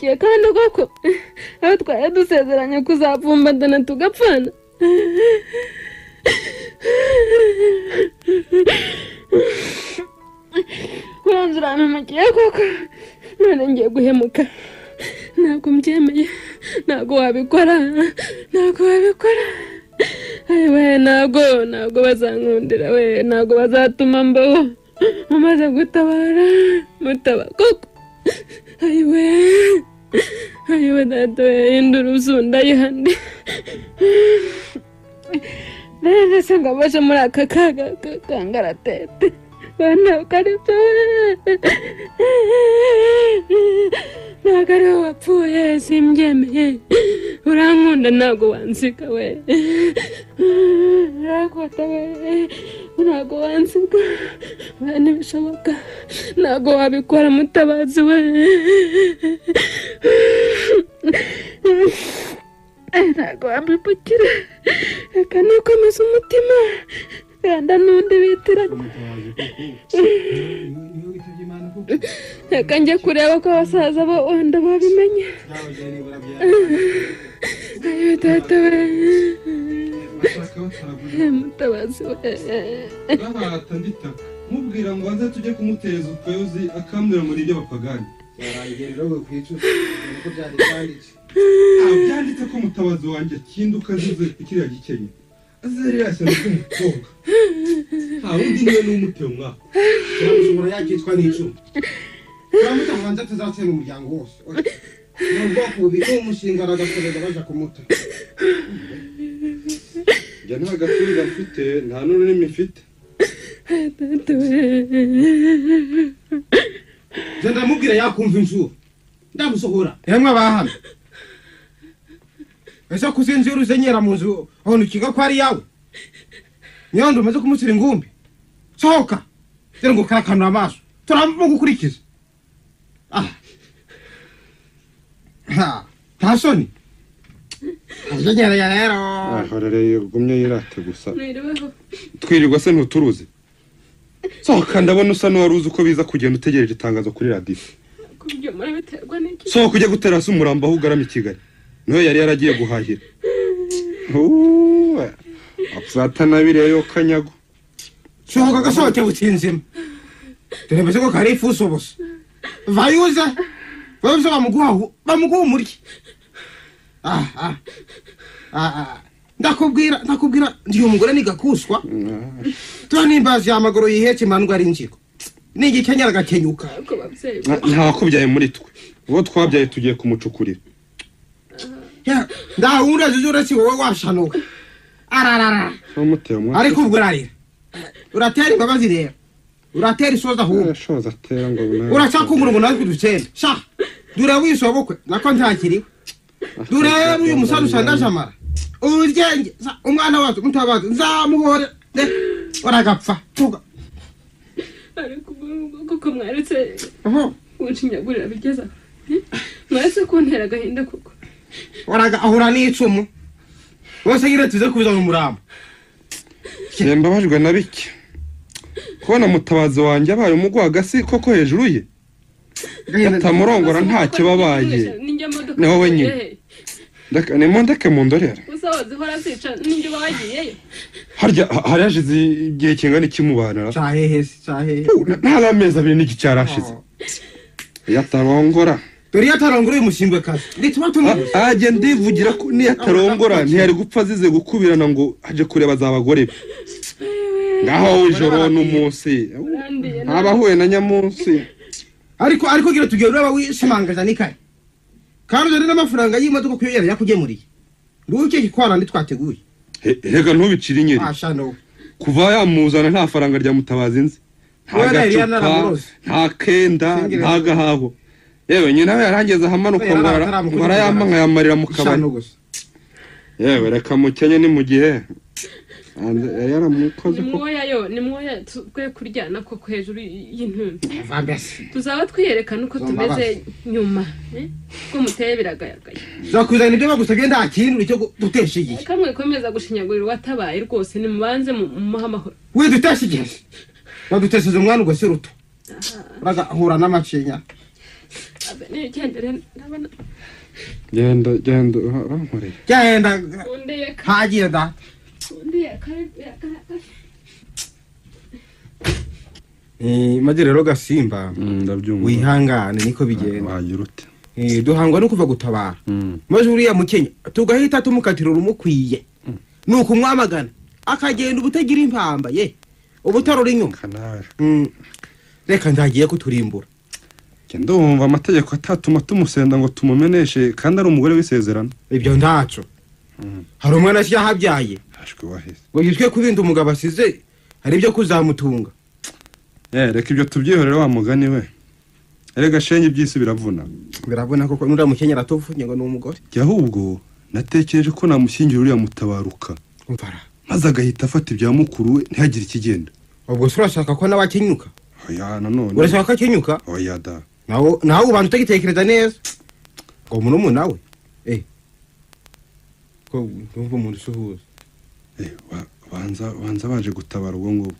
Urampemukiye kandi koko aho twari dusezeranye kuzapfumbatana tugapfana. Uranze urampemukiye koko, none ngiye guhemuka. Ntabwo mbyemeye, ntabwo wabikora, ntabwo wabikora. We ntabwo bazankundira, we ntabwo bazatuma mbaho umaze gutabara mutaba koko. Ayiwe ayiwe data we, induru ndayihande none se ngo abashe muri aka kaga kangaratete. Ntabwo ari byo, ntabwo ari wowe wapfuye, simbyemeye. Urankunda ntabwo wansiga we, urankunda we, ntabwo wansiga we, ntibishoboka, ntabwo wabikora mutabazi we. Ntabwo wambipakira, reka nikomeze umutima yanda n'undi bitiranya. Reka njye kureba ko abasaza bo wenda babimenye. Ayo data we, mutabazi we. Bahata nditaka mubwira ngo aze tujye kumuteza utwezi, akambwira muri ibyo bapagani. Byanditse ko mutabazi wanjye akinduka azize kiriya gikenye, azerera shyano ry'umukobwa. Nta wundi niwe n'umuteye umwaka. Turamushobora yakitwa n'icumu. Turamuta hanze tuzatse mu muryango wose. Ni ubwoko bubi n'umushinga aragasoreza baja kumuta. Njye nta gatuza mfite, nta n'ururimi mfite. Nje ndamubwira yakumva inshuro. Ndamusohora. Yemwe abahano. Ese kuzinzira uzenyera mu nzu aho ukiga ko ari yawe? Nyondo umaze kumusira ingumbi. Sohoka. Dore ngo karakanura amaso. Turamugukurikiza. Ah. Ha, nta soni. Azenyera rero. Ah, rero gumye yirate gusa. Twirirwa se ntuturuzi. Sohoka ndabona usa n'uwaruzi uko biza kugenda utegereje itangazo kuri radio. Sohoka ujye gutera hasi umurambo aho ugarama i Kigali. Niwe yari yaragiye guhahira. Apfata nabireyo kanyago. Sohoka gasohoke butsinzima. Dore mbese ko kari ifuso busa. Vayuza. Vayuza bamuguha bamuguha umuryi. Ah ah. Ah ah. Ndakubwira ndi umugore nigakuswa. Turanimbazi amaguru yihetse imandwa ari injiko. Nigikenyera gakenyuka. Nta kubyaye muri twe. Uwo twabyaye tugiye kumucukurira. Ya, ndahura zuzura si wowe washanuka. Ararara. Ariko ubwo urarira. Uratera imbabazi rero. Uratera isoza ahubwo. Shoza atera ngo nawe. Uracakungura ngo natwe dutsende. Sha. Dure wisobokwe nako ntakiriwe. Dure uyu musaza usandaje amara. Urugenge umwana wacu mutabazi nzamuhore. Uragapfa. Tuga. Ariko kuko mwaretse unshinyagurira bigeza. Mwaretse kuntera agahinda koko. Waraga ahura n'icumu. Bose ngira tuze kubiza mu murambo. Mbabajwe na bike. Kubona mutabazi wanjye abaye umugwagasi koko hejuru ye. Atamurongora ntacyo babaye. Ni wowe nyine. Ndaka ni mondeke mundorera. Usahoze hora zica ninjye bagiyeyo. Harya harashize igihe kingana ikimubana. Cyahehe cyahehe. Nta amezi abiri n'iki cyarashize. Yatarongora. Dore yatarongora uyu mushingwe kazi. Ndituma tumubuza. Ajye ndivugira ko niyatarongora ntiyari gupfa azize gukubirana ngo aje kureba za bagore be. Ngaho ijoro n'umunsi. Abahuye na nyamunsi. Ariko gira tugiye uraba wishimangaza nikaye. Kandi dore n'amafaranga y'imodoka kuyo yakugemuriye. Nguke kikwana ndi twateguye. Rega ntubicire inyeri. Ashano. Kuva yamuzana nta faranga rya mutabazi nzi. Nta gacupa, nta kenda, nta gahaho. Yewe nyina we yarangeze ahamanuka ngo arayampa nkayamarira mu kabari. Yewe reka mukenye ni mu gihe. Yaramukoze ko nimwoya yo nimwoya twe kuryana koko hejuru y'intumbi. Tuzaba twiyerekana uko tumeze nyuma ko muteye biragayagaya. Zakuzana ibyo bagusabye nta kintu icyo dutesha igihe. Kamwe komeza gushinyagurira watabaye rwose nimubanze mumuha amahoro. We dutesha igihe. Badutesheje umwana ugose ruto. Uraza ahura n'amacinya. Nigendere ndabona. Genda genda urankoreye. Genda. Hagiye da. Maze rero Gasimba ndabyumva wihangane niko bigenda. Wagira ute? Duhangwa no kuva gutabara. Maze uriya mukenya tugahita tumukatira urumukwiye. Nuko umwamagana akagenda ubutagira impamba ye ubutarora inyuma. Reka ndagiye kuturimbura. Ndumva amategeko atatuma tumusenda ngo tumumeneshe kandi ari umugore w'isezerano. Ibyo ntaco. Hari umwana yahabyaye. Ashwe waheze. Ngo yitwe kubinda umugabo asize hari ibyo kuzamutunga. Reka ibyo tubyihorere wa mugani we. Erega shenye ibyisi biravuna. Biravuna koko nuriya mukenya aratuvunnye ngo ni umugore. Ahubwo natekereje ko namushyingira uriya mutabaruka. Umvara. Maze agahita afata ibya mukuru we ntihagire ikigenda. Ubwo se urashaka ko nawe akenyuka? Oya nanone. Urashaka ko akenyuka? Oya da. Nawe ubanza utagitekereza neza. Ngo murumuna we. Ko ndumva umuntu usuhuza. Banza baje gutabara ubwo ngubwo.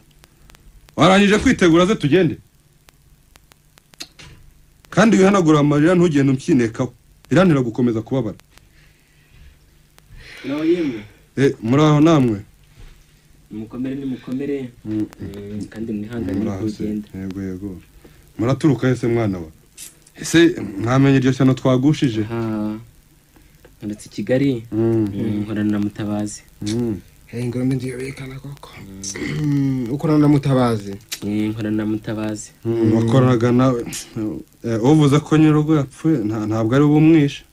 Warangije kwitegura ze tugende. Kandi wihanagura amarira ntugende umbyinekaho. Birantera gukomeza kubabara. Naho yemwe. Muraho namwe. Mukomere ni mukomere. Kandi mwihangane kugenda. Yego yego. Muraturuka ese mwana wa? Ese mwamenye iryo shyano twagushije? Ndetse Kigali nkorana na Mutabazi. Ingombe ndiyobekana koko. Ukorana na Mutabazi? Nkorana na Mutabazi. Wakoranaga nawe. Uvuze ko nyirugo yapfuye ntabwo ari bumwishe.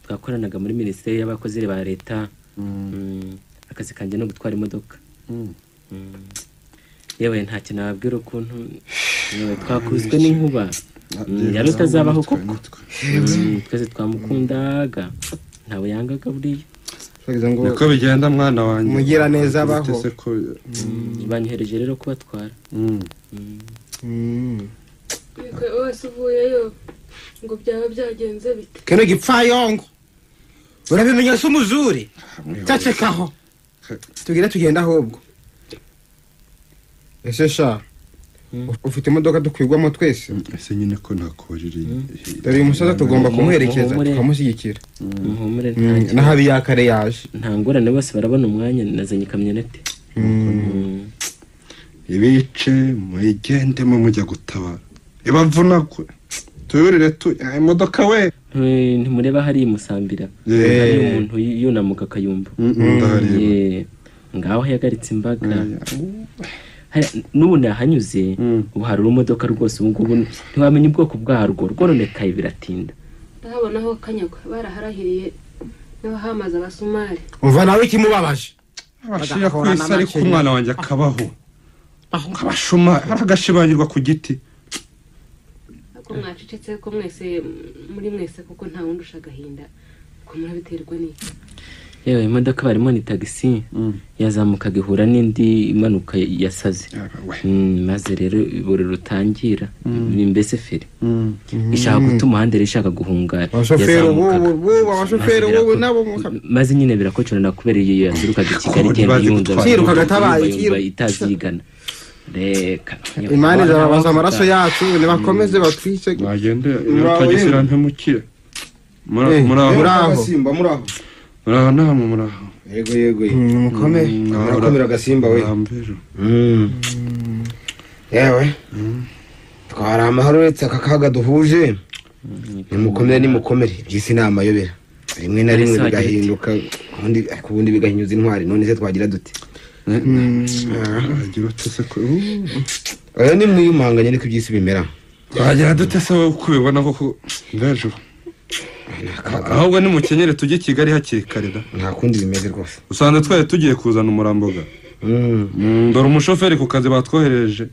Twakoranaga muri minisiteri y'abakozi ba leta. Akazi kanjye no gutwara imodoka. Yewe ntacyo nababwira ukuntu twakubiswe n'inkuba. Yari utazabaho koko. Twese twamukundaga. Ntawe yangaga buriya. Niko bigenda mwana wanjye. Mugira neza abaho. Banyohereje rero kubatwara. Yego wese uvuyeyo ngo byaba byagenze bite? Kino gipfayongo. Urabimenya se umuzuri? Cacekaho. Tugire tugenda ahubwo. Ese sha ufite imodoka dukwirwamo twese? Ese nyine ko nakubajije. Dore uyu musaza tugomba kumuherekeza tukamushyigikira. Muhumure nta nahabi yakare yaje. Nta ngorane bose barabona umwanya nazanye kamyonete. Ibice muyigendemo mujya gutabara. Ibavuna tuyurire tu imodoka we. Ntimureba hari Musambira. Hari umuntu yunamuka akayumva. Ndahareba. Ngaho yagaritse imbaga. N'ubu nahanyuze ubu hari urumodoka rwose ubu ngubu ntiwamenya ubwoko bwarwo rwononekaye biratinda. Ndahabona aho kanyagwa baraharahiriye n'abahamaze abasumari. Umva nawe ikimubabaje. Abashira ku isi ariko umwana wanjye akabaho. Abashuma aragashibanyirwa ku giti. Ako mwacecetse ko mwese muri mwese kuko nta wundi usha agahinda ko murabiterwa n'iki? Yewe imodoka barimo ni tagisi yazamukaga ihura n'indi imanuka yasaze. Maze rero ibura rutangira ni mbese feri ishaka guta umuhanda ishaka guhunga. Abashoferi ubu nabo maze nyine birakocorana kubera iyo yaturukaga i Kigali igenda yunza itazigana. Reka Imana izababaza amaraso yacu nibakomeze batwice. Bagende tagisi irantemukire. Muraho Gasimba muraho. Muraho namwe muraho. Yego yego. Mukomere. Murakomera Gasimba we. Yewe. Twari amahoro uretse aka kaga duhuje. Nimukomere nimukomere iby'isi ni amayobera. Rimwe na rimwe bigahinduka ubundi bigahinyuza intwari none se twagira dute? Wagira ute se ko oya ni mwiyumanganye niko iby'isi bimera. Wagira dute se wowe uko ubibona koko ndajuru. Ahubwo nimukenyere tujye Kigali hakiri kare da. Nta kundi bimeze rwose. Usanze twari tugiye kuzana umuramboga. Dore umushoferi ku kazi batwohereje.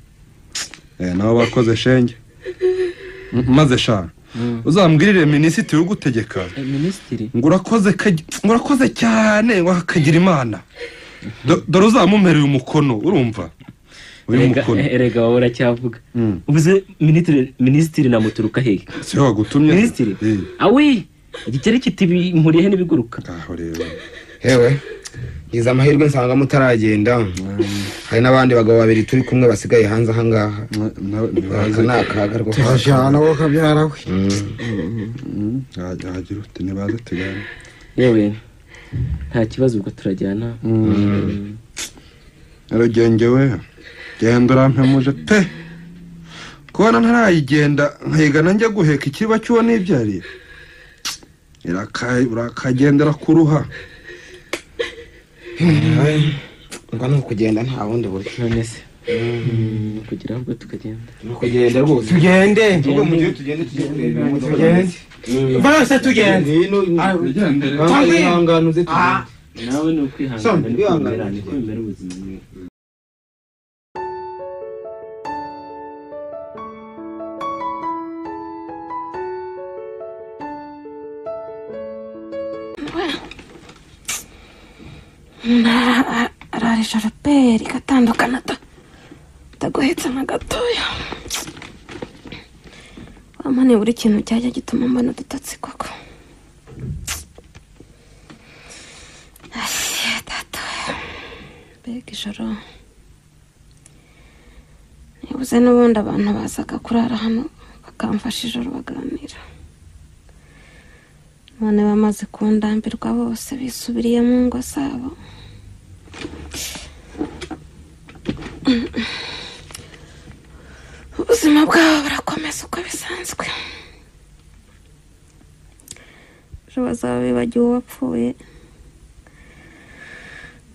Nabo bakoze shenge. Maze sha uzambwirire minisitiri ugutegeka. Minisitiri ngo urakoze cyane ngo akagira Imana. Dore uzamumereye umukono urumva. Uyu mukono. Erega wowe uracyavuga. Ubuze minisitiri namuturuka hehe? Si wagutumye minisitiri? Awi igikeri kiti mpuriye n'ibiguruka. Aho rero. Hewe Ngize amahirwe nsanga mutaragenda. Hari n'abandi bagabo babiri turi kumwe basigaye hanze aha ngaha. Aka ni akaga rwose. Turajyana wowe kabyara we. Wagira ute nibaze tugane. Yewe nta kibazo ubwo turajyana. Nyarugenge we genda urampemuje pe. Kubona ntarayigenda nkayigana njya guheka ikiba cy'uwo nibyariye. Urakagendera kuruha. Ngo ni ukugenda nta bundi buryo. None se kugira ahubwo tukagenda. Ni ukugenda rwose. Tugende. Ubwo mu gihe tugende tujye kureba imodoka. Tugende. Bose tugende. Ihangane uze tugende. Nawe ni ukwihangana ni kwemera ubuzima. Ararisha pe rigatandukana taguhetse na gatoya. Wamane buri kintu cyajya gituma mbona dutatse koko. Data mbega ijoro nibuze n'ubundi abantu bazaga kurara hano bakamfasha ijoro baganira. None bamaze kundambirwa bose bisubiriye mu ngo zabo. Ubuzima bwabo burakomeza uko bisanzwe. Ejo bazaba bibagiwe uwapfuye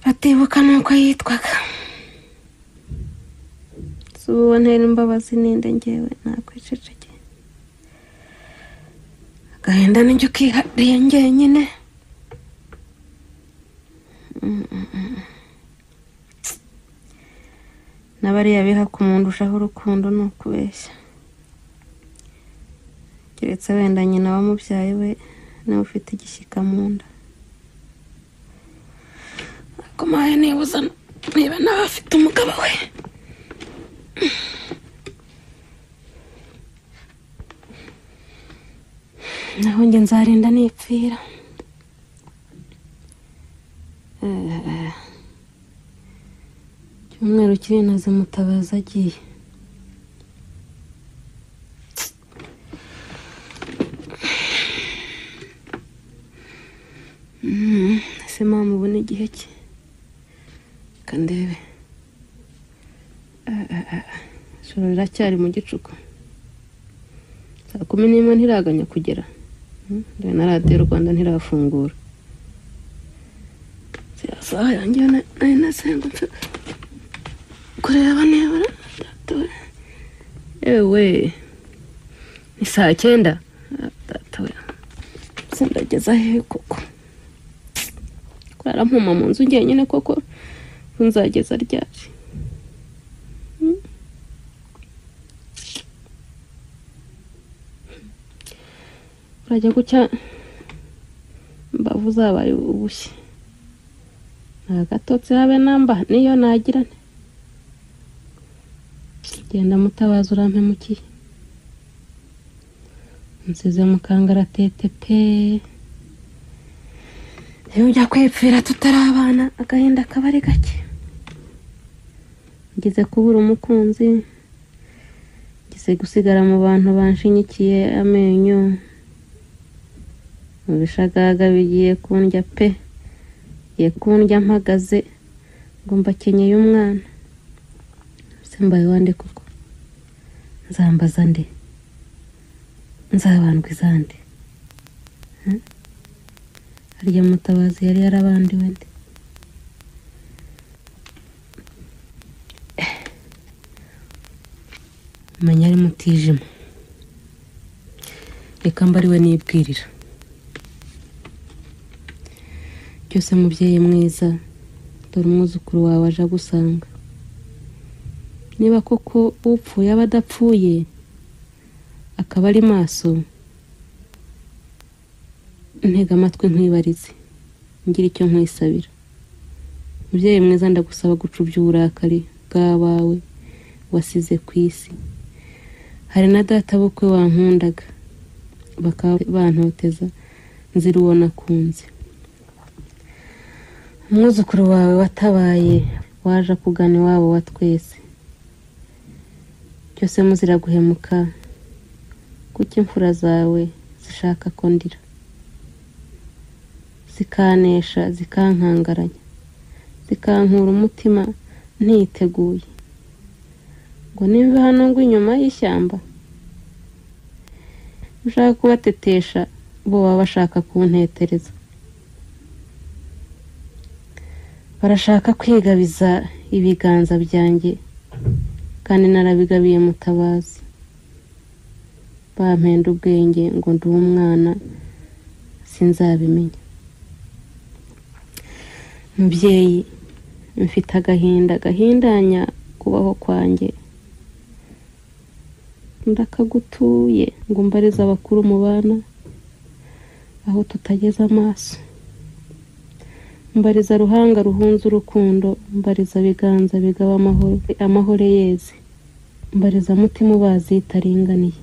batibuka n'uko yitwaga. Si ubu ntera imbabazi ninde ngewe nakwicecekeye. Agahinda n'injye ukihariye njyenyine. N'abariya biha kumundushaho urukundo ni ukubeshya. Keretse wenda nyina wamubyaye we niwe ufite igishyika mu nda. Ariko maye nibuza niba nawe afite umugabo we. Naho njye nzarinda nipfira. Icyumweru kirinaze Mutabazi agiye. Ese mama ubona igihe cye? Reka ndebe. Ijoro riracyari mu gicuku. 11:00 ntiraganya kugera. Ndebe na radiyo Rwanda ntirafungura. Saha yanjye nari nasengutse kureba niba ewe ni 9:00. Data we sindageza hehe koko? Kurara mpuma mu nzu njyenyine koko nzageza ryari? Urajya gucya imbavu zabaye ubushye. Nta gatotsi habe namba niyo nagira nte. Genda Mutabazi urampemukiye. Nsize mu kangaratete pe. Iyo ujya kwipfira tutarabana agahinda kaba ari gake. Ngize kubura umukunzi, ngize gusigara mu bantu banshinyikiye amenyo. Mu bishagaga bigiye kundya pe. Bigiye kundya mpagaze ngo mbakenyeye umwana. Se mbaye wande koko? Nzambaza nde? Nzabandwa izande? Harya Mutabazi yari yarabandiwe nde? Menya ari mutijima. Reka mbariwe nibwirira. Cyose mubyeyi mwiza, dore umwuzukuru wawe aje agusanga. Niba koko upfuye aba adapfuye akaba ari maso, ntega amatwi nkwibarize ngira icyo nkwisabira. Mubyeyi mwiza, ndagusaba gucubya uburakari bw'abawe wasize ku isi. Hari na data bukwe wankundaga bakaba bantoteza nzira uwo nakunze. Umwuzukuru wawe watabaye waje kugana iwabo wa twese. Cyose muzira guhemuka, kuki imfura zawe zishaka ko ndira, zikanesha zikankangaranya, zikankura umutima ntiteguye, ngo nimve hano ngo inyuma y'ishyamba. Ushaka kubatetesha bo baba bashaka kuntetereza, barashaka kwigabiza ibiganza byanjye kandi narabigabiye Mutabazi. Bampenda ubwenge ngo ndi umwana sinzabimenya. Mubyeyi, mfite agahinda gahindanya kubaho kwanjye, ndakagutuye ngo mbarize abakuru mu bana aho tutageze amaso. Mbariza ruhanga ruhunze urukundo, mbariza biganza bigaba amahoro, amahoro yeze, mbariza mutima ubazi itaringaniye,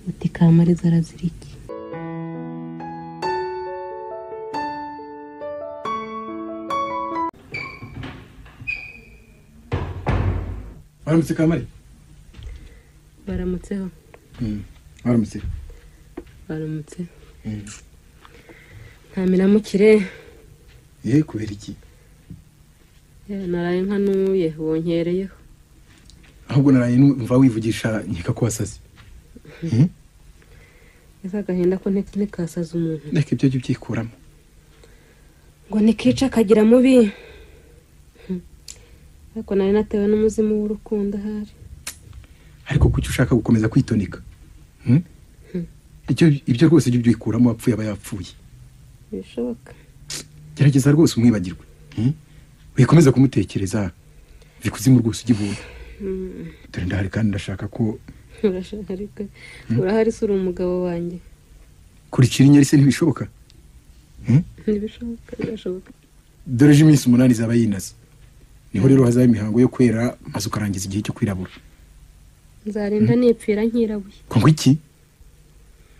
uti Kamariza arazira iki? Waramutse Kamari? Baramutseho. Waramutse. Baramutse. Nta miramukire. Ye kubera iki? Naraye nkanuye wonkereyeho. Ahubwo naraye numva wivugisha nkeka ko wasaze. Ese agahinda ko ntikasaza umuntu. Reka ibyo jya ubyikuramo. Ngo nikica akagira mubi. Ariko nari natewe n'umuzimu w'urukundo ahari. Ariko kuki ushaka gukomeza kwitonika? Ibyo rwose jya ubyikuramo, wapfuye aba yapfuye. Bishoboka. Gerageza rwose umwibagirwe. Wikomeza kumutekereza, vikuzimu rwose ujye ibuntu. Dore ndahari kandi ndashaka ko urashaka, ariko urahari sura umugabo wanjye. Kurikira inyeri se ntibishoboka? Ntibishoboka, birashoboka. Dore ejo iminsi 8 izaba yinaze. Niho rero hazaba imihango yo kwera maze ukarangiza igihe cyo kwirabura. Nzarinda nipfira nkirabuye. Ngo iki?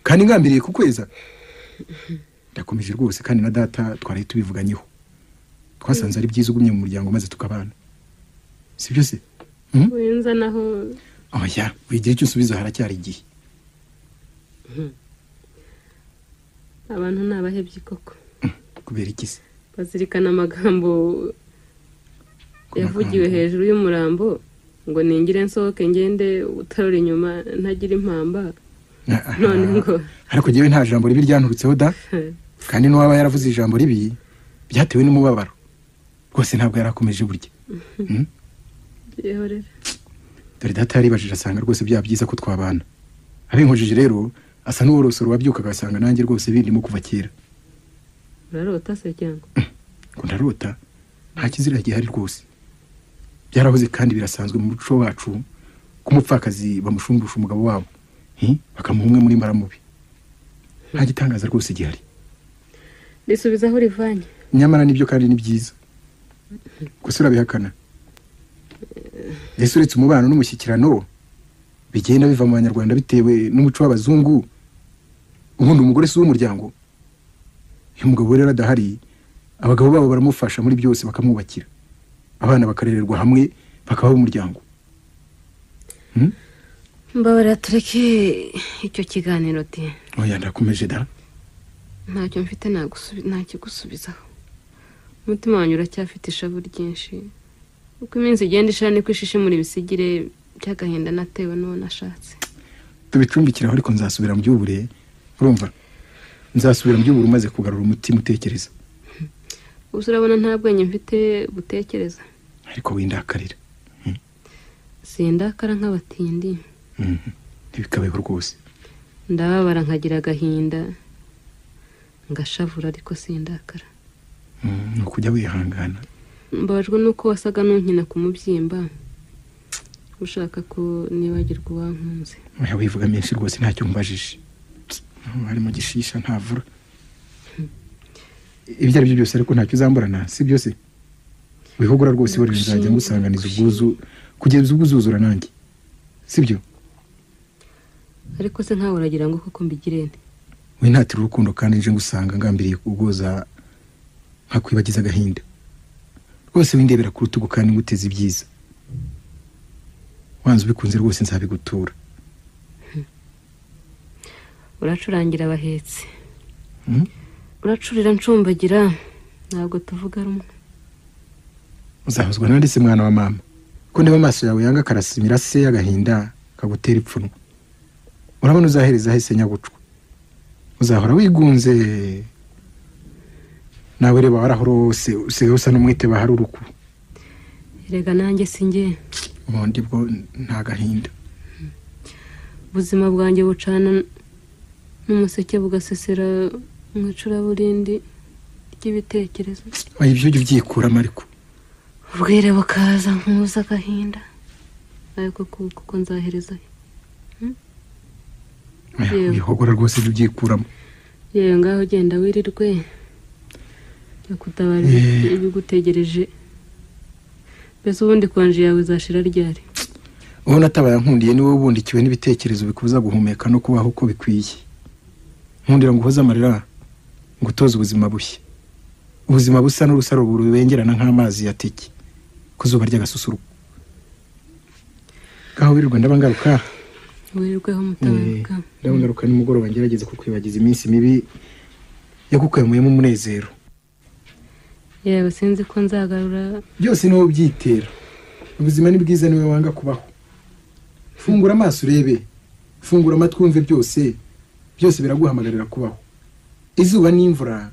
Kandi ngambiriye kukweza. Ndakomeje rwose kandi na data twari tubivuganyeho. Twasanze ari byiza ugumye mu muryango maze tukabana. Si byo se? Wenza naho. Oya, wigira icyo usubiza haracyari igihe. Abantu nabahebye koko. Kubera iki se? Bazirikana amagambo yavugiwe hejuru y'umurambo ngo ningire nsohoke ngende utarora inyuma ntagira impamba. None ngo ariko jewe nta jambo ribi ryanturutseho da. Kandi n'uwaba yaravuze ijambo ribi byatewe n'umubabaro rwose ntabwo yarakomeje burya. Yehorera. Dore data yaribajije asanga rwose byaba byiza ko twabana. Abinkojije rero asa n'uworosoro wabyuka agasanga nanjye rwose bindimo kuva kera. Urarota se cyangwa? Ngo ndarota nta kizira gihari rwose. Byarahoze kandi birasanzwe mu muco wacu kumupfakazi bamushumbusha umugabo wabo, bakamuha umwe muri mbaramubi. Nta gitangaza rwose gihari. Risubiza aho rivanye. Nyamara nibyo kandi ni byiza. Gusa urabihakana. Ese uretse umubano n'umushyikirano bigenda biva mu banyarwanda bitewe n'umuco w'abazungu, ubundi umugore si uw'umuryango. Iyo umugabo rero adahari, abagabo babo baramufasha muri byose bakamwubakira, abana bakarererwa hamwe bakaba umuryango. Mbabarira tureke icyo kiganiro ti. Oya ndakomeje da. Ntacyo mfite ntakigusubizaho. Umutima wanjye uracyafite ishavu ryinshi. Uko iminsi igenda ishira niko ishishimura ibisigire by'agahinda natewe n'uwo nashatse. Tubicumbikiraho ariko nzasubira mu by'ubure, urumva? Nzasubira mu by'ubure umaze kugarura umutima utekereza. Ubu urabona nta bwenge mfite butekereza. Ariko windakarira. Sindakara nk'abatindi. Ntibikabeho rwose. Ndababara nkagira agahinda ngashavura ariko sindakara. Ni ukujya wihangana. Mbabajwe nuko wasaga n'unkina ku mubyimba ushaka ko nibagirwa uwankunze. Oya wivuga menshi rwose ntacyo mbajije. Harimo gishisha ntavura. Ibyo ari byo byose ariko ntacyo uzamburana, si byo se? Wihogora rwose buri nzajya ngusanganiza ubwuzu kugeza ubwo uzuzura nanjye. Si byo? Ariko se nkawe uragira ngo koko mbigire nte? We ntatira urukundo kandi nje ngusanga ngambiriye kugoza Nkakwibagiza agahinda. Rwose windebera ku rutugu kandi nguteze ibyiza. Wanze ubikunze rwose nzabigutura. Uracurangira abahetsi. Uracurira ncumbagira, ntabwo tuvuga rumwe. Uzahozwa nande se mwana wa mama? Ko ndeba amaso yawe yanga karasimira se y'agahinda kagutera ipfunwe. Urabona uzahereza hese nyagucwa. Uzahora wigunze. Nawe reba warahorose usigaye usa n'umwite bahari uruku. Erega nanjye sinjye. Ubundi bwo nta gahinda. Ubuzima bwanjye bucana n'umuseke bugasesera mu icuraburindi ry'ibitekerezo. Oya ibyo ujye ubyikuramo ariko. Ubwire bukaza nkuza agahinda. Ariko kuko nzaherezayo. Oya wihogora rwose ibyo ubyikuramo. Yewe ngaho genda wirirwe. Yakutabara ibigutegereje. Mbese ubundi konje yawe izashira ryari? Uwo natabaye nkundiye niwe ubundikiwe n'ibitekerezo bikubuza guhumeka no kubaho uko bikwiye. Nkundira ngo uhoze amarira, ngutoze ubuzima bushya. Ubuzima busa n'urusaro rubengerana nk'amazi ya teke ku zuba ry'agasusuruko. Gaho wirirwa ndabangaruka. Wirirweho mutabaruka. Ndabangaruka nimugoroba ngerageze kukwibagiza iminsi mibi yagukwemuyemo umunezero. Yewe sinzi ko nzagarura. Byose niwo byitera. Ubuzima ni bwiza niwe wanga kubaho. Fungura amaso urebe, fungura amatwi wumve byose, byose biraguhamagarira kubaho. Izuba n'imvura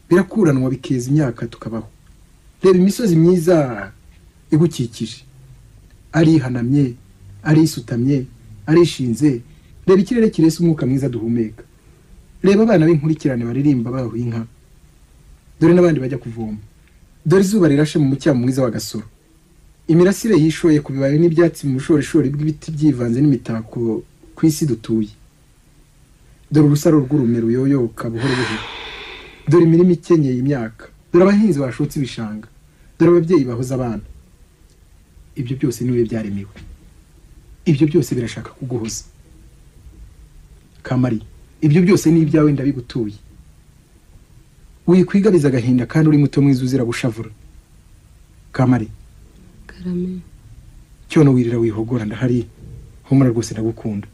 birakuranwa bikeza imyaka tukabaho. Reba imisozi myiza igukikije, ari ihanamye, ari isutamye, ari ishinze. Reba ikirere kiresa umwuka mwiza duhumeka. Reba abana b'inkurikirane baririmba bahuye inka. Dore n'abandi bajya kuvoma. Dore izuba rirashe mu mucyamo mwiza wa Gasoro. Imirasire yishoye ku bibabi n'ibyatsi mu bushorishori bw'ibiti byivanze n'imitako ku isi dutuye. Dore urusaro rw'urume ruyoyoka buhoro buhoro. Dore imirima ikenyeye imyaka. Dore abahinzi bashotse ibishanga. Dore ababyeyi bahoza abana. Ibyo byose niwe byaremewe. Ibyo byose birashaka kuguhoza. Kamari, ibyo byose ni ibyawe ndabigutuye. Wikwigabiza agahinda kandi uri muto mwiza uzira gushavura. Kamari. Karame. Cyono wirira wihogora ndahari. Humura rwose ndagukunda.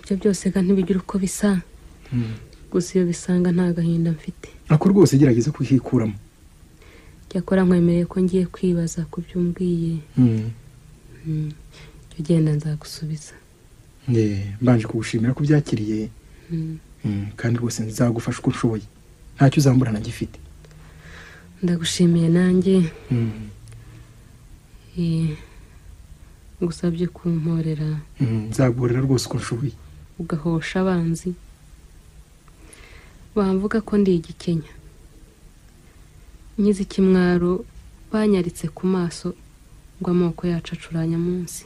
Ibyo byose ga ntibigira uko bisa. Gusa iyo bisanga nta gahinda mfite. Ako rwose gerageza kuhikuramo. Cyakora nkwemereye ko ngiye kwibaza ku byo umbwiye. Cyo genda nzagusubiza. Mbanje kugushimira ko byakiriye. Kandi rwose nzagufasha uko nshoboye. Ntacyo uzamburana gifite. Ndagushimiye nanjye. Ngusabye kumporera. Nzaguhorera rwose uko nshoboye. Ugahosha abanzi bamvuga ko ndi igikenya. Nkize ikimwaro banyaritse ku maso ngo amoko yacu acuranya munsi.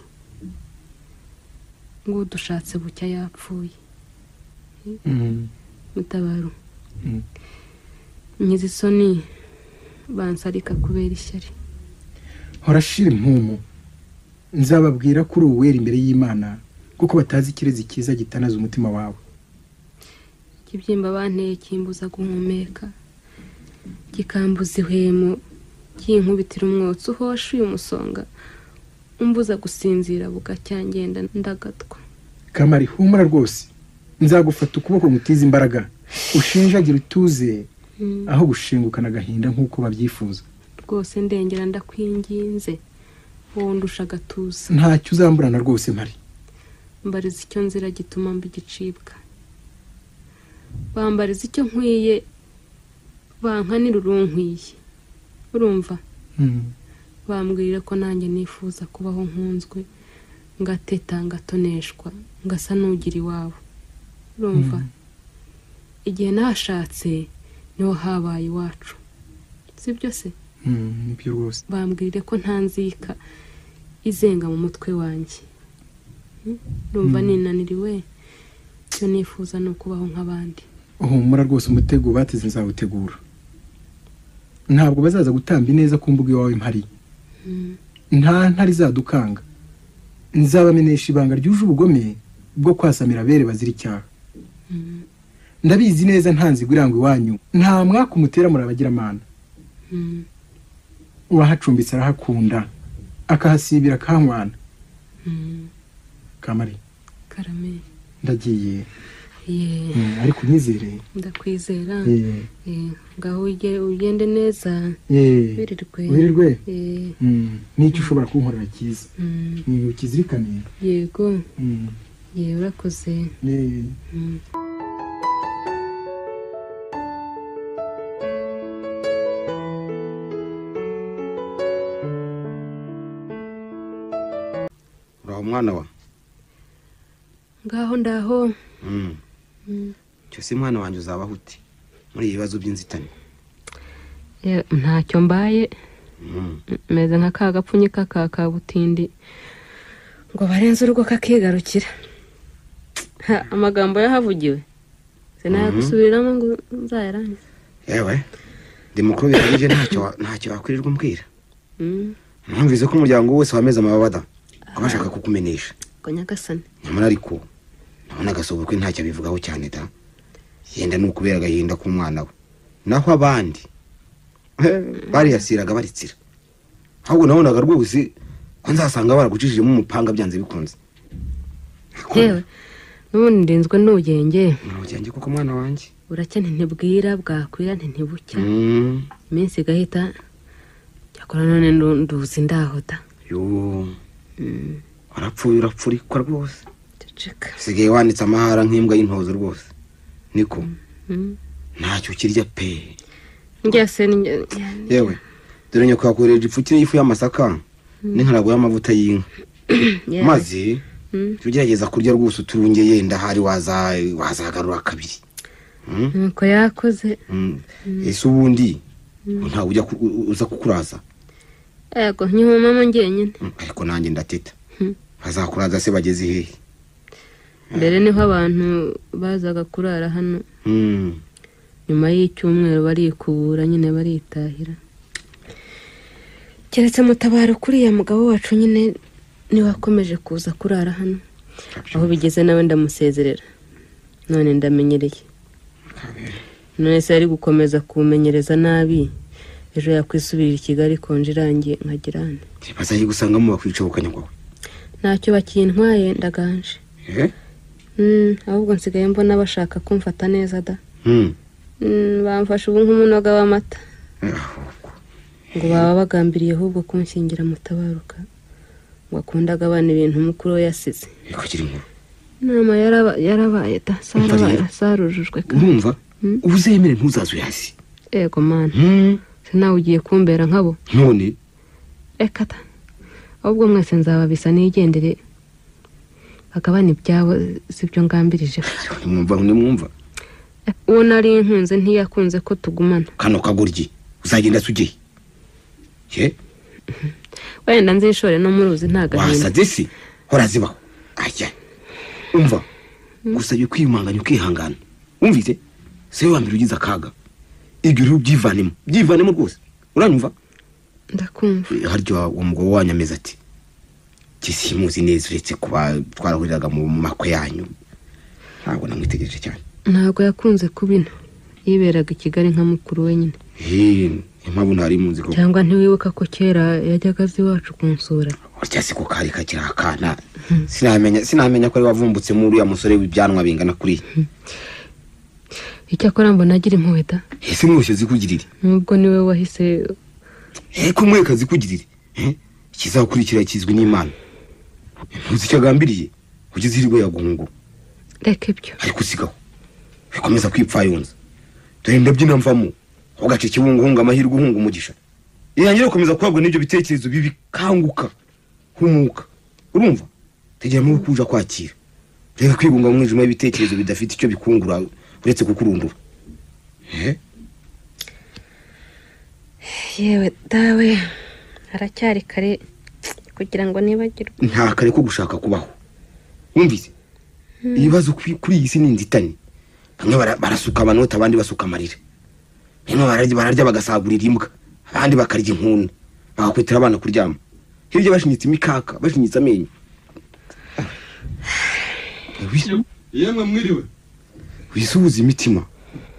Ngo dushatse bucya yapfuye. Mutabaro. Nkize isoni bansarika kubera ishyari. Horashira impumu. Nzababwira ko uri uwera imbere y'Imana kuko batazi ikirezi cyiza gitanaza umutima wawe. Ikibyimba banteye kimbuza guhumeka, kikambuza ihwemo, kinkubitira umwotsi uhosha uyu musonga, umbuza gusinzira bugacyangenda ndagatwa. Kamari humura rwose. Nzagufata ukuboko ngutize imbaraga, ushinjagira utuze aho gushingukana agahinda nk'uko babyifuza. Rwose ndengera ndakwinginze, wowe undusha agatuza. Ntacyo uzamburana rwose mpari. Mbariza icyo nzira gituma mba igicibwa. Bambariza icyo nkwiye, bankanira urunkwiye. Urumva? Bambwira ko nanjye nifuza kubaho nkunzwe, ngateta ngatoneshwa, ngasa n'ugira iwabo. Urumva? Igihe nashatse niho habaye iwacu. Sibyo se? Nibyo rwose. Bambwire ko ntanzika izenga mu mutwe wanjye. Ndumva ninaniriwe. Icyo nifuza ni ukubaho nk'abandi. Uhumura rwose umutego bateze nzawutegura. Ntabwo bazaza gutamba ineza ku mbuga iwawe mpari. Nta ntari zadukanga. Nzabamenyesha ibanga ryuje ubugome bwo kwasamira abere bazira icyaha. Ndabizi neza nta nzigo irangwa iwanyu, nta mwaka umutera muri abagiramana. Uwahacumbitse arahakunda, akahasibira akahanywana. Kamari. Karame. Ndagiye. Ariko unyizere. Ndakwizera. Ngaho ugende neza. Wirirwe. Wirirwe. N'icyo ushobora kunkorera cyiza. Ukizirikane. Yego. Ye urakoze. Uraho mwana wa? Ngaho ndaho. Cyose mwana wanjye uzabaho ute muri ibibazo by'inzitane? Ntacyo mbaye. Meze nka ka gapfunyika ka kabutindi ngo barenze urugo kakigarukira. Amagambo yahavugiwe sinayagusubiriramo ngo nzayarangize. Yewe ndi mukuru bihagije, ntacyo wakwirirwa umbwira. Numvise ko umuryango wose wameze amababada abashaka kukumenesha. Ko nyagasani. Nyamara ariko nabona agasobukwe ntacyo abivugaho cyane da. Yenda nukubera agahinda k'umwana we. Naho abandi bariyasiraga baritsira. Ahubwo nabonaga rwose ko nzasanga baragucishijemo umupanga byanze bikunze. Yewe n'ubundi ndinzwe n'ubugenge. N'ubugenge kuko mwana wanjye. Buracya ntibwira bwakwira ntibucya. Iminsi igahita. Cyakora none nduzi ndahota. Yo. Warapfuye urapfurikwa rwose. Ceceka. Sigaye wanitse amahara nk'imbwa y'intozo rwose. Niko. Ntacyo kirya pe. Njye se yewe dore nyoko yakoreje ipfukire y'ifu y'amasaka n'inkarago y'amavuta y'inka. Maze tugerageza kurya rwose uturunge yenda hari wazagarura kabiri. Nuko yakoze. Ese ubundi ntawe ujya uza kukuraza? Yego nyuma mama njyenyine. Ariko nanjye ndateta. Bazakuraza se bageze hehe? Mbere niho abantu bazaga kurara hano. Nyuma y'icyumweru barikubura nyine baritahira. Keretse mutabaro kuriya mugabo wacu nyine niwe wakomeje kuza kurara hano. Aho bigeze nawe ndamusezerera. None ndamenyereye. None se ari gukomeza kumenyereza nabi. Ejo yakwisubirira i Kigali konje irangiye nkagirane. Bazaye gusangamo bakwica bukanyagwa. Ntacyo bakintwaye ndaganje. Ahubwo nsigaye mbona bashaka kumfata neza da. Bamfasha ubu nk'umunoga w'amata. Ngo baba bagambiriye ahubwo kunshingira mutabaruka. Ngo akundaga abana ibintu mukuru we yasize. Kugira inkuru. Inama yarabaye da, sarabaye sarujujwe kandi. Urumva? Uzemere ntuzazuye hasi. Yego mana. Nawe ugiye kumbera nkabo. None reka ta. Ahubwo mwese nzababisa nigendere. Bakabana ibyabo sibyo ngambirije. Nimwumva. Uwo nari nkunze ntiyakunze ko tugumana. Kano kaguryi uzagenda sujye. He? Wenda nzishore no muruzi nta gahinda. Wasaze si hora zibaho. Ajya. Umva. Gusabye kwiyumanganya ukihangana. Umvise? Se wa mbere ugize akaga. Ibyo rero byivanemo. Byivanemo rwose. Uranyumva? Ndakumva. Haryo uwo mugabo wanyameza ati kisimuzi neza uretse kuba twarahuriraga mu makwe yanyu. Ntabwo namwitegereje cyane. Ntabwo yakunze kubina. Yiberaga i Kigali nka mukuru we nyine. Impamvu ntari munzi ko. Cyangwa ntiwibuka ko kera yajyaga azi iwacu kunsura. Urya se ko kari kakiri akana. Sinamenya ko ari wavumbutse muri uriya musore w'ibyanwa bingana kuri. Icyakora mbona agira impuhwe da. Ese mwese zikugirire? Nubwo niwe wahise ko mweka zikugirire. Ikizakurikira kizwi n'Imana. Ntuzi icyo agambiriye ugize irwe yagungu. Reka ibyo. Ariko sigaho. Bikomeza kwipfayonza. Dore ndabyina mvamo. Ugace kibunguhunga amahirwe uhunga umugisha. Irangira gukomeza kwabwa n'ibyo bitekerezo bibi kanguka. Humuka. Urumva? Tegera mu kuja kwakira. Reka kwigunga mu mwijima y'ibitekerezo bidafite icyo bikungura uretse kukurundura. Yewe dawe haracyari kare kugira ngo nibagirwe. Nta kare ko gushaka kubaho. Wumvise? Ibibazo kuri iyi si ni inzitane. Bamwe barasuka amanota abandi basuka amarira. Bamwe bararya bagasagurira imbwa, abandi bakarya inkuna, bakakwitira abana kuryama. Hirya bashinyitse imikaka, bashinyitse amenyo. Yemwe mwiriwe. Wisuhuza imitima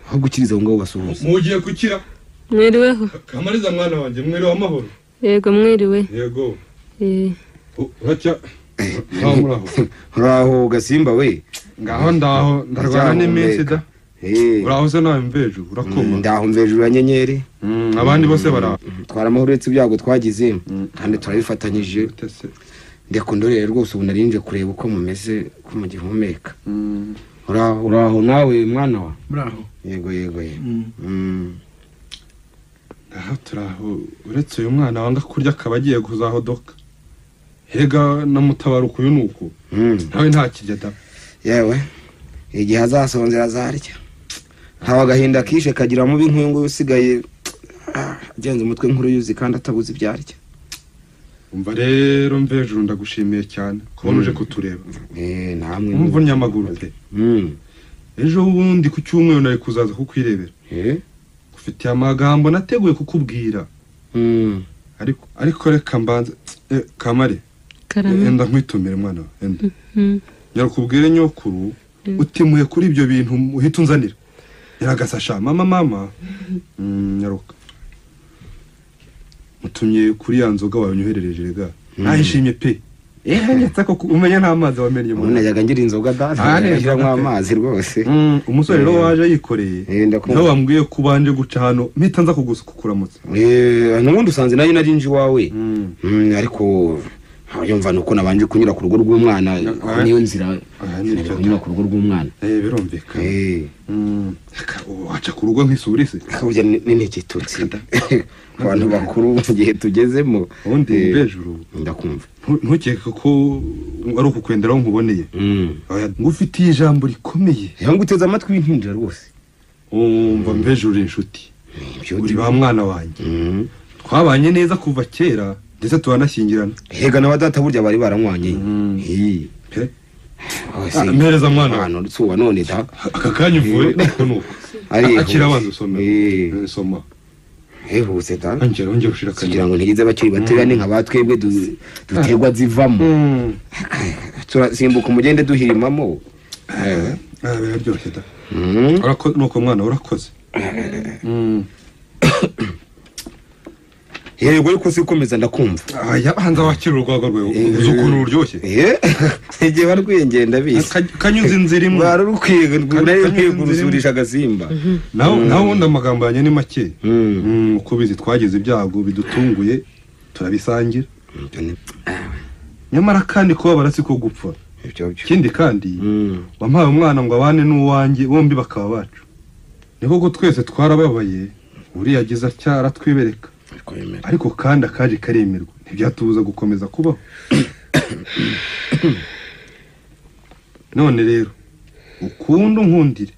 aho gukiriza aho ngaho basuhuza. Mugiye gukira. Mwiriweho. Kamariza mwana wanjye, mwiriwe amahoro. Yego mwiriwe. Yego. Uracya muraho. Uraho Gasimba we. Ngaho ndaho ndarwana n'iminsi da. Uraho se nawe mvejo urakoma. Ndaho mvejo ya nyenyeri. Abandi bose bara. Twara amahoro uretse ibyago twagize kandi turabifatanyije. Ndekundorere rwose ubu narinje kureba uko mumeze ko mugihumeka. Uraho nawe mwana wa. Muraho. Yego yego. Aha turaho uretse uyu mwana wanga kurya akaba agiye kuzahodoka. Hega na mutabaruka uyu nuko. Nawe nta kirya da. Yewe igihe azasonzera azarya. Ntawe agahinda kishe kagira mubi nk'uyu nguyu usigaye agenza umutwe nkuru yuzi kandi atabuze ibyarya. Umva rero mvejuru ndagushimiye cyane kubona uje kutureba. Namwe umva nyamaguru pe. Ejo bundi ku cyumweru nari kuzaza kukwirebera. Ufitiye amagambo nateguye kukubwira. Ariko reka mbanze Kamare. Enda nkwitumire mwana wa enda. Nyarukubwire nyokuru utimuye kuri ibyo bintu uhita unzanira. Yaragasasha mama. Nyaruka. Mutumye kuri ya nzoga wawe nyoherereje rega. Nahishimye pe. Nyatsa ko umenya nta mazi wamenye mu. Najyaga ngira inzoga da. Ngira amazi rwose. Umusore rero waje yikoreye. Nawe wambwiye ko ubanje guca hano mpita nza kugusukuramutsa. Nubundi usanze nayo narinje iwawe. Ariko yumva nuko nabanje kunyura ku rugo rw'umwana niyo nzira kunyura ku rugo rw'umwana. Birumvikana. Waca ku rugo nk'isuri se. Burya n'integitutsi. Abantu bakuru mu gihe tugezemo. Ubundi mbejuru ndakumva. Ntukeke ko ari ukukwendera aho nkuboneye. Ngufitiye ijambo rikomeye. Nguteze amatwi w'impinja rwose. Umva mbejuru inshuti. Uri ba mwana wanjye. Twabanye neza kuva kera ndetse turanashyingirana. Hega na data burya bari baranywanye. Pe. Mpereza mwana. Hano nsuwa none da. Aka kanya uvuye nuko nuko. Akira abanza usome. Soma. Hehuse da. Angera ongera ushira kanya. Kugira ngo ntigize abakiri batoya ni nka batwebwe duterwa zivamo. Turasimbuka umugende duhirimamo. Biraryoshye da. Urakoze nuko mwana urakoze. Yego ariko sikomeza ndakumva. Yabanza wakira urwagwa rwe uzi ukuntu ruryoshye. Igihe barwiyengenda ndabizi. Kanyuze inzira imwe. Barurukwiye nari kurusurisha agasimba. Naho ubundi amagambo yanjye ni make. Uko bizi twagize ibyago bidutunguye turabisangira. Nyamara kandi kubabara siko gupfa. Ikindi kandi wampaye umwana ngo abane n'uwanjye bombi bakaba bacu. Ni koko twese twarababaye uriya agize acyara twibereka. Ariko kandi akaje karemerwa ntibyatubuza gukomeza kubaho. None rero ukundu nkundire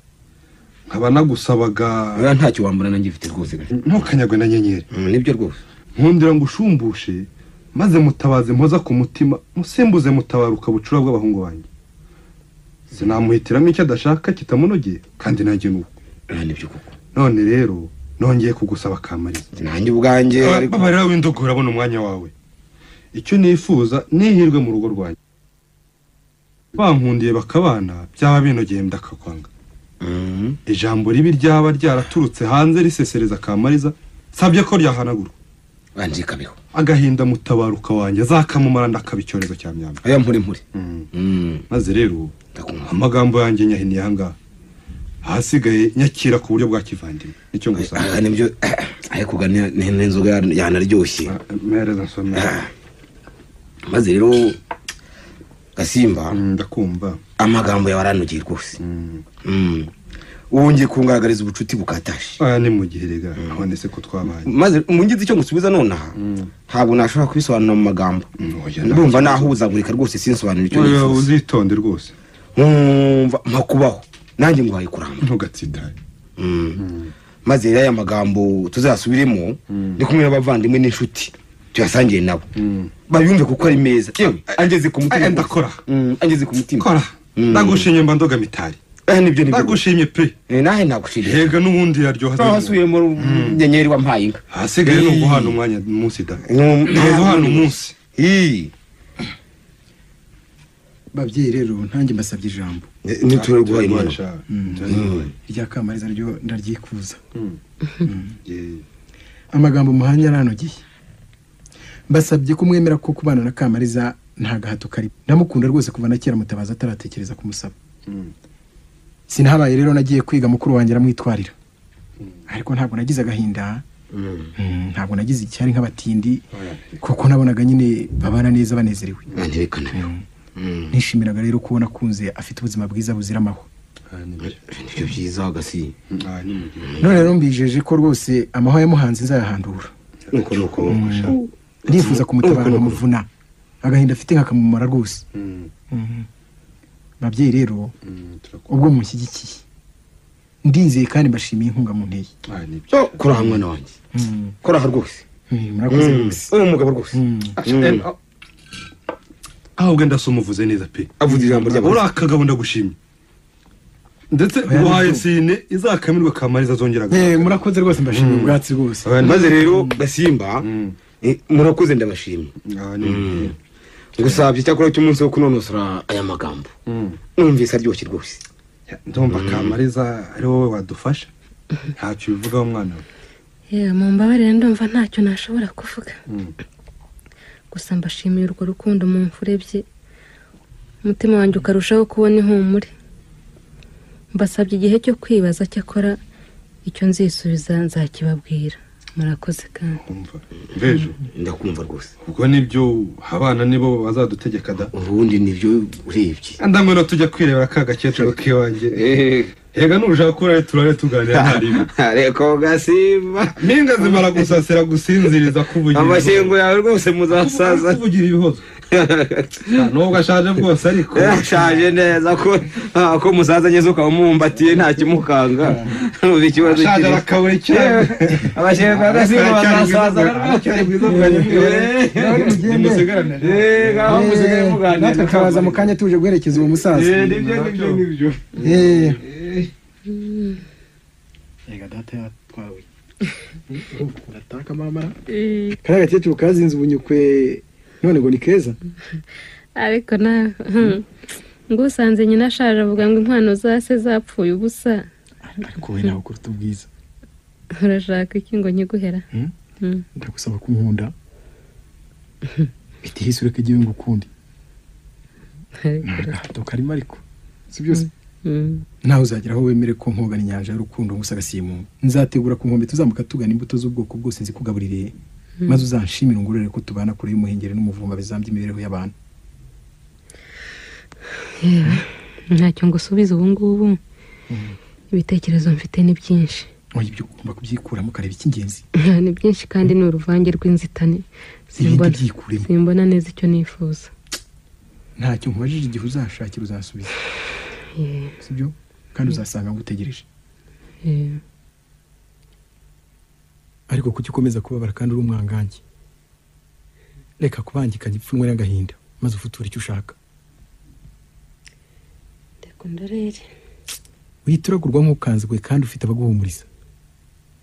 nkaba nagusabaga. Oya ntacyo wambura nanjye mfite rwose. Ntukanyagwe na nyenyeri. Nibyo rwose. Nkundira ngo ushumbushe maze mutabaze mpoza ku mutima musimbuze mutabaruka bucura bw'abahungu banjye. Sinamuhitiramo icyo adashaka kitamunogeye kandi nanjye nuko. Nibyo koko. None rero nongeye kugusaba Kamariza. Nanjye ubwanjye ariko babarira w'indogo urabona umwanya wawe. Icyo nifuza nihirwe mu rugo rwanjye. Bankundiye bakabana byaba binogeye ndakakwanga. Ijambo ribi ryaba ryaraturutse hanze risesereza Kamariza sabye ko ryahanagurwa. Banjikabeho. Agahinda mutabaruka wanjye azakamumara ndakaba icyorezo cya myamba. Aya mpuri mpuri. Maze rero amagambo yanjye nyahiniye ahangaha. Hasigaye nyakira ku buryo bwa kivandimwe nicyo ngusaba. Nibyo ariko n'inzoga yanaryoshye. Mpereza nsome. Maze rero Gasimba ndakumva amagambo yawe aranogeye rwose. Wongeye kungaragariza ubucuti bukatashe. Ni mu gihe rega none se ko twabaye. Maze mungize icyo ngusubiza nonaha ntabwo nashobora kubisobanura mu magambo. Ndumva nahuzagurika rwose sinsobanura icyo nifuza. Uzitonde rwose. Umva makubaho. Nanjye nguhaye kuramba. Ntugatsitaye. Maze rero aya magambo tuzasubiremo ndi kumwe n'abavandimwe n'inshuti tuyasangiye nabo. Bayumve kuko ari meza. Yewe angeze ku mutima. Ndakora. Angeze ku mutima. Kora. Ndagushimye mba ndoga mitari. Nibyo nibyo. Ndagushimye pe. Nahe nagushimye. Hega n'ubundi yaryoha. Hasubiye mu nyenyeri wampaye inka. Hasigaye no guhana umwanya munsi da. Guhana umunsi. Babyeyi rero ntange mbasabye ijambo. Ntiturarwaye mwana. Irya Kamariza ryo ndaryikuza. Amagambo muhanya aranogeye. Mbasabye ko mwemera ko kubana na Kamariza nta gahato kari. Ndamukunda rwose kuva na kera Mutabazi ataratekereza kumusaba. Sinahabaye rero nagiye kwiga mukuru wanjye aramwitwarira. Ariko ntabwo nagize agahinda. Ntabwo nagize icyari nk'abatindi kuko nabonaga nyine babana neza banezerewe. Nishimiraga rero kubona akunze afite ubuzima bwiza buzira amahwa. Nibyo byiza gasi. None rero mbijeje ko rwose amahwa yamuhanze nzayahandura. Nuko nuko ndifuza kumutabara nkamuvuna agahinda afite nkakamumara rwose. Babyeyi rero ubwo mushyigikiye ndizeye kandi mbashimiye inkunga munteye. Kora mwana wanjye. Kora rwose. Murakoze rwose. Uri umugabo rwose. Ahubwo ndasumuvuze neza pe. Avuze ijambo ry'abantu. Uri akagabo ndagushimye. Ndetse uhaye sine izakamirwa Kamariza azongera. Murakoze rwose mbashimiye ubwatsi rwose. Maze rero Gasimba murakoze ndabashimye. Ngusabye cyakora cy'umunsi wo kunonosora aya magambo. Numvise aryoshye rwose. Ndumva Kamariza ari wowe wadufasha. Ntacyo bivugaho mwana we. Mumbabarire ndumva ntacyo nashobora kuvuga. Gusa mbashimiye urwo rukundo mumfurebye. Umutima wanjye ukarushaho kubona ihumure. Mbasabye igihe cyo kwibaza cyakora icyo nzisubiza nzakibabwira. Murakoze kandi. Mvejo ndakumva rwose. Ubwo nibyo abana nibo bazadutegeka da. Ubundi nibyo urebye. Ndamwira tujya kwirebera ka gakecuru kiwanjye. Ega nushaka kurare turare tuganira ntaribi. Ariko Gasimba mpinga zimara gusasira gusinziriza kuvugira. Amashengo yawe rwose muzasaza. Kuvugira ibihozo. Nubwo ashaje bwose ariko ashaje neza ko musaza nyezo ukamumbatiye nta kimukanga. Numva ikibazo kiri. Ashaje arakabura cyane. Amashengo ya Gasimba bazasaza rwose. Nimusigarane. Ngaho musigare muganira. Natwe tukabaza mu kanya tuje guherekeza uwo musaza. Nibyo nibyo. Ega data yatwawe. Urataka mamara. Kariya gakecuru kazinze ubunyukwe none ngo ni keza. Ariko na ngusanze nyina ashaje avuga ngo inkwano za se zapfuye ubusa. Ariko we nawe kuruta ubwiza. Urashaka iki ngo nkiguhera? Ndagusaba kunkunda. Bitihise ureke igihe ngukundi. Nagahato karimo ariko. Si byose? Nawe uzagera aho wemere ko nkogana inyanja y'urukundo ngusa agasimunga. Nzategura ku nkombe tuzamuka tugana imbuto z'ubwoko bwose nzikugaburire. Maze uzanshimira ungorore ko tubana kure y'umuhengeri n'umuvumba bizambye imibereho y'abantu. Ntacyo ngusubiza ubu ngubu. Ibitekerezo mfite ni byinshi. Oya ibyo ugomba kubyikuramo ukareba icy'ingenzi. Ni byinshi kandi ni uruvange rw'inzitane. Simbona neza icyo nifuza. Ntacyo nkubajije igihe uzashakira uzansubiza. Sibyo? Kandi uzasanga ngutegereje. Ariko kuki ukomeza kubabara kandi uri umwangange? Reka kubangikanya ipfunwe n'agahinda maze ufuture icyo ushaka. Ndakundorere. Wituragurwa nk'ukanzwe kandi ufite abaguhumuriza.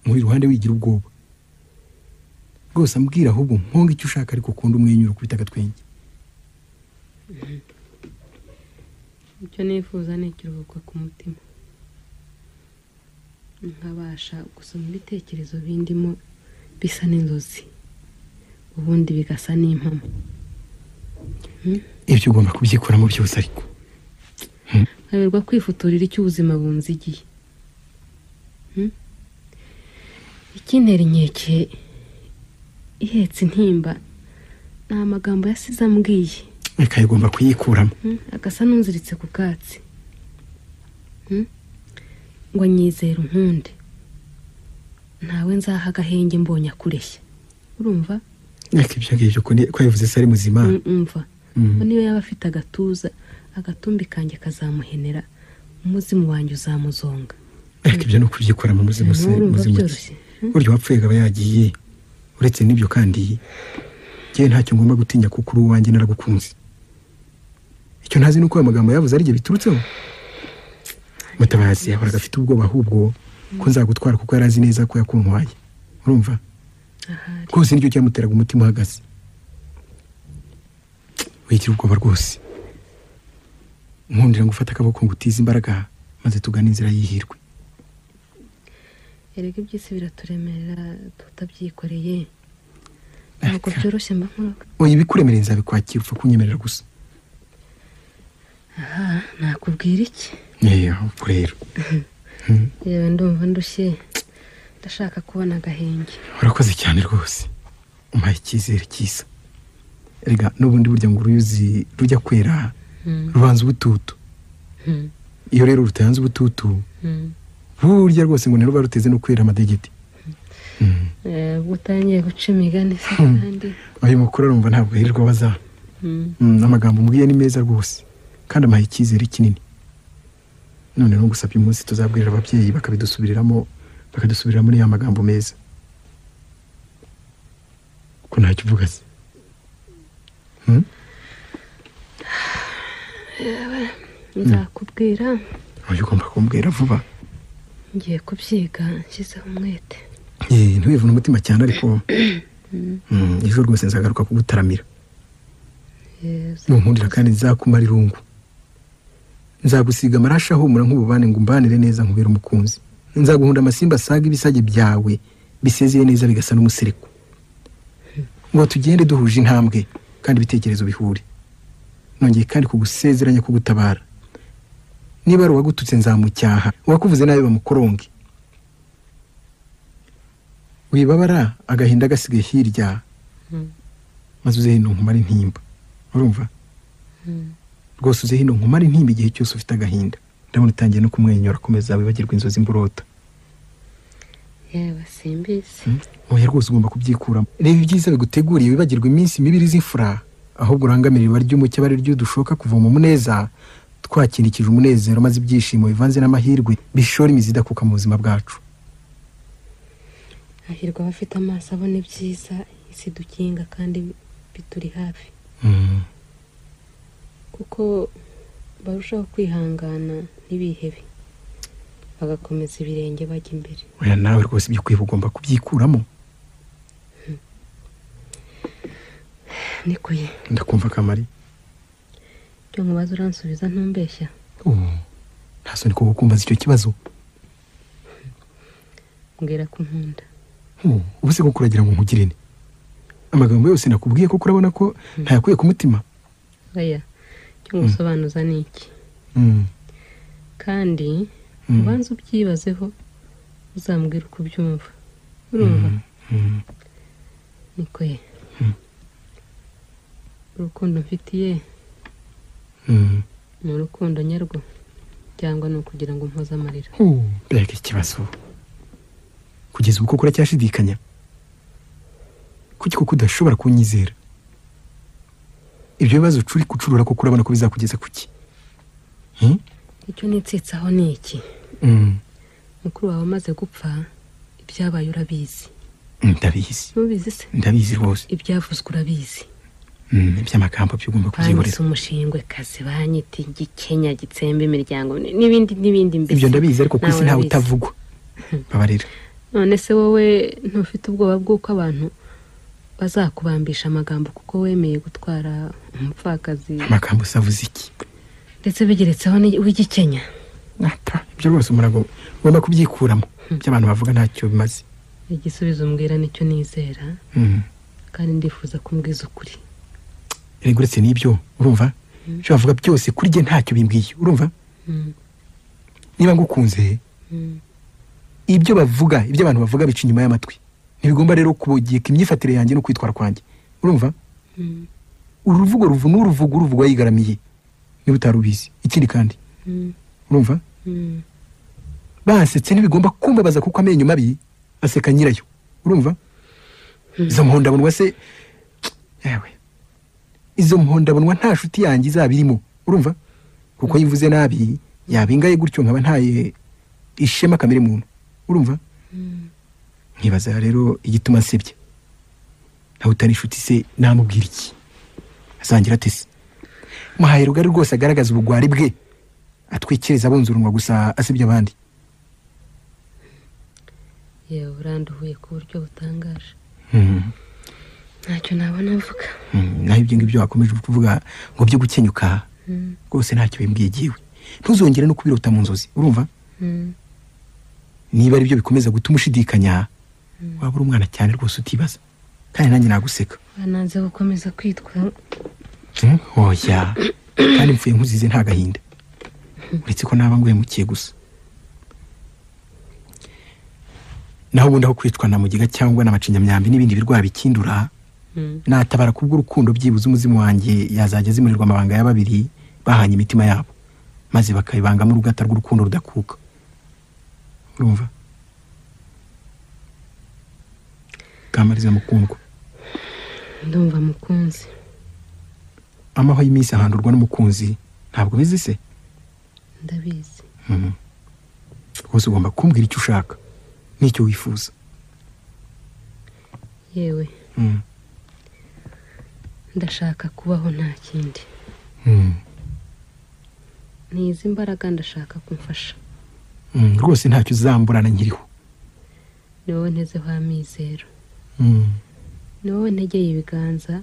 Muri iruhande wigira ubwoba. Rwose ambwira ahubwo nkonga icyo ushaka ariko ukunda umwenyura ukubita agatwenge. Icyo nifuza ni ikiruhuko ku mutima. Nkabasha gusoma ibitekerezo bindimo bisa n'inzozi. Ubundi bigasa n'impamo. Ibyo ugomba kubyikuramo byose ariko. Nkaberwa kwifuturira icyo ubuzima bunzigiye. Ikintera inkeke ihetse intimba ni amagambo yasize ambwiye. Reka igomba kuyikuramo. Agasa n'unziritse ku katsi. Ngo nyizere unkunde. Ntawe nzaha agahenge mbonye akureshya. Urumva? Reka ibyo ngibyo ko yavuze se ari muzima. Umva. Niyo yaba afite agatuza agatumbi kanjye kazamuhenera umuzimu wanjye uzamuzonga. Reka ibyo no kubyikuramo muzimu se muzimu. Buryo wapfuye aba yagiye. Uretse n'ibyo kandi njye ntacyo ngomba gutinya kuko uri uwanjye naragukunze. Icyo ntazi nuko ayo magambo yavuze ari jye biturutseho. Mutabazi yahoraga afite ubwoba ahubwo ko nzagutwara kuko yarazi neza ko yakuntwaye. Urumva? Rwose nicyo cyamuteraga umutima uhagaze. Wigira ubwoba rwose. Nkundira ngufata akaboko ngo utize imbaraga maze tugane inzira y'ihirwe. Erega iby'isi biraturemerera tutabyikoreye. Ntabwo byoroshye mba nkuroga. Oya, ibikuremereye nzabikwakira, upfa kunyemerera gusa. Aha, nakubwira iki? Ubwo rero yewe ndumva ndushye, ndashaka kubona agahenge. Urakoze cyane rwose, umpaye icyizere cyiza. Erega n'ubundi burya ngo uruyuzi rujya kwera rubanza ubututu. Iyo rero rutayanze ubututu burya rwose ngo ntiruba ruteze no kwera amadegede. Ubwo utangiye guca imigani se kandi. Ayo makuru arumva ntabwo yirirwa baza. Amagambo umbwiye ni meza rwose kandi ampaye icyizere kinini. None rero ngusabye umunsi tuzabwirira ababyeyi bakabidusubiriramo, bakadusubirira muri ya magambo meza. Ko ntacyo uvuga se? Nzakubwira. Oya, ugomba kumbwira vuba. Ngiye kubyiga nshyizeho umwete. Ntiwivune umutima cyane ariko ejo rwose nzagaruka kugutaramira. Nunkundira kandi nzakumara irungu. Nzagusiga amarasha ahumura nk'ububane ngo umbanire neza nkubere umukunzi. Nzaguhunda amasimba asaga ibisage byawe bisezeye neza bigasa n'umusereko. Ngo tugende duhuje intambwe kandi ibitekerezo bihure. Nongeye kandi kugusezeranya kugutabara. Niba ari uwagututse nzamucyaha, uwakuvuze nabi bamukoronge. Wibabara agahinda gasigaye hirya, maze uze hino nkumara intimba. Urumva? Rwose uze hino nkumara intimba igihe cyose ufite agahinda. Ndabona utangiye no kumwenyura, komeza wibagirwa inzozi mburota. Yewe simbizi. Oya rwose ugomba kubyikuramo. Reba ibyiza biguteguriye, wibagirwa iminsi mibi z'imfura, ahubwo urangamira iriba ry'umucyo bari ry'udushoka kuvoma umuneza, twakindikije umunezero maze ibyishimo bivanze n'amahirwe bishora imizi idakuka mu buzima bwacu. Hahirwa abafite amaso abona ibyiza isi dukinga kandi bituri hafi. Kuko barushaho kwihangana ntibihebe, bagakomeza ibirenge bajya imbere. Oya nawe rwose ibyo kwiba ugomba kubyikuramo. Nikuye. Ndakumva Kamari. Icyo nkubaza uransubiza ntumbeshya? Nta soni koko kumbaza icyo kibazo. Mbwira ko unkunda. Ubu se koko uragira ngo nkugire nte? Amagambo yose nakubwiye koko urabona ko ntayakuye ku mutima? Oya, icyo ngusobanuza ni iki? Kandi ubanza ubyibazeho uzambwira uko ubyumva. Urumva? Nikoye. Urukundo mfitiye ni urukundo nyarwo cyangwa ni ukugira ngo mpoze amarira? Mbega ikibazo. Kugeza ubu koko uracyashidikanya? Kuki koko udashobora kunyizera? Ibyo bibazo ucuri gucurura koko urabona ko bizakugeza kuki? Icyo nitsitsaho ni iki? Mukuru wawe amaze gupfa, ibyabaye urabizi. Ndabizi. Ntubizi se? Ndabizi rwose. Ibyavuzwe urabizi. Iby'amagambo byo ugomba kubyihorera. Banyise umushingwe kazi, banyita igikenya gitsemba imiryango n'ibindi n'ibindi mbese. Ibyo ndabizi ariko ku isi ntawe utavugwa. Babarira. None se wowe ntufite ubwoba bw'uko abantu bazakubambisha amagambo kuko wemeye gutwara umupfakazi? Amagambo usavuze iki? Ndetse bigeretseho w'igikenya. Ibyo rwose umurago ugomba kubyikuramo. Ibyo abantu bavuga ntacyo bimaze. Igisubizo umbwira nicyo nizera. Kandi ndifuza kumbwiza ukuri. Erega uretse n'ibyo urumva? Ibyo bavuga byose kuri jye ntacyo bimbwiye, urumva? Niba ngukunze, ibyo bavuga, ibyo abantu bavuga bica inyuma y'amatwi. Ntibigomba rero kubogeka imyifatire yanjye no kwitwara kwanjye. Urumva? Uruvugo ruvuna uruvugo uruvugwa yigaramiye. Niba utarubizi. Ikindi kandi. Urumva? Basetse ntibigomba kumbabaza kuko amenyo mabi aseka nyirayo. Urumva? Izo mpondabonwa se yewe. Izo mpondabonwa nta nshuti yanjye izabirimo. Urumva? Kuko yivuze nabi yabingaye gutyo nkaba ntaye ishema kamere muntu. Urumva? Nkibaza rero igituma nsebye. Nawe utari inshuti se namubwira iki? Azangira ate se? Muhaye rugari rwose agaragaza ubugwari bwe. Atwikiriza abunzurunwa gusa asebya abandi. Yewe uranduhuye ku buryo butangaje. Ntacyo nabona mvuga. Naho ibyo ngibyo wakomeje kuvuga ngo byo gukenyuka Rwose ntacyo bimbwiye giwe. Ntuzongere no kubirota mu nzozi, urumva? Niba ari byo bikomeza gutuma ushidikanya, waba uri umwana cyane rwose utibaza. Kandi nanjye naguseka. Bananze gukomeza kwitwa. Oya. Kandi mfuye nkuzize nta gahinda. Uretse ko naba nguhemukiye gusa. Naho ubundi aho kwitwa na mugiga cyangwa na macinyamyambi n'ibindi birwara bikindura, natabara kubw'urukundo byibuze umuzimu wanjye yazajya azimurirwa amabanga ya babiri bahanye imitima yabo, maze bakayibangamo urugata rw'urukundo rudakuka. Urumva? Kamariza mukundwa. Ndumva mukunzi. Amaho y'iminsi ahandurwa n'umukunzi, ntabwo bizi se? Ndabizi. Rwose ugomba kumbwira icyo ushaka n'icyo wifuza. Yewe. Ndashaka kubaho nta kindi. Nizi imbaraga ndashaka kumfasha. Rwose ntacyo uzamburana nkiriho. Ni wowe ntezeho amizero. Ni wowe ntegeye ibiganza,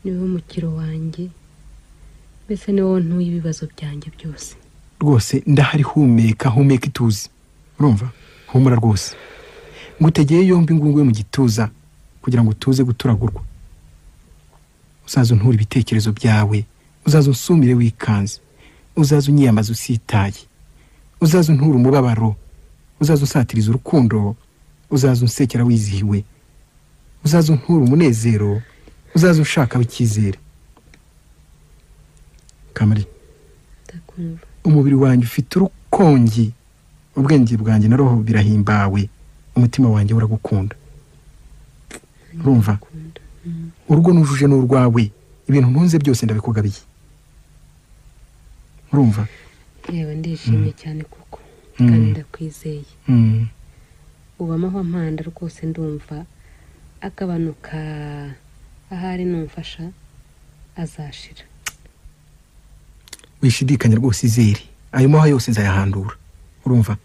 ni wowe umukiro wanjye, mbese ni wowe ntuye ibibazo byanjye byose. Rwose ndahari, humeka humeka ituze. Urumva? Humura rwose. Ngutegeye yombi ngunguwe mu gituza kugira ngo utuze guturagurwa. Uzaza untura ibitekerezo byawe, uzaza unsumire wikanze, uzaza unyiyambaza usitaye, uzaza untura umubabaro, uzaza unsatiriza urukundo, uzaza unsekera wizihiwe, uzaza untura umunezero, uzaza unshaka w'icyizere. Kamari, ndakumva. Umubiri wanjye ufite urukongi, ubwenge bwanjye na roho birahimbawe, umutima wanjye uragukunda. Urumva? Urugo nujuje n'urwawe, ibintu ntunze byose ndabikugabiye. Urumva? Yewe ndishimye cyane kuko kandi ndakwizeye. Uba amahwa mpanda rwose ndumva akabanuka ahari numfasha azashira. Wishidikanya rwose izere, ayo mahwa yose nzayahandura. Urumva?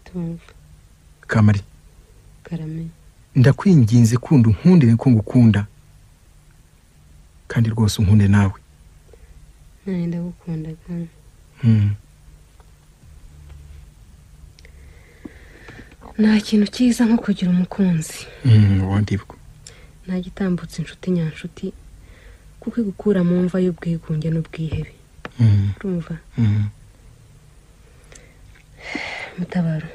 Tumva. Kamari. Karame. Ndakwinginze kunda unkundire ko ngukunda. Kandi rwose unkunde nawe. Nanjye ndagukunda. Nta kintu cyiza nko kugira umukunzi. Wandibwo. Nta gitambutse inshuti nyanshuti kuko igukura mu mva y'ubwigunge n'ubwihebe. Urumva? Mutabaro.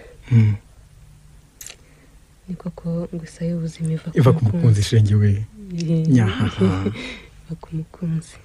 Ni koko ngo isaye ubuzima iva ku mukunzi shenge we. Nyahaha. Iva ku mukunzi.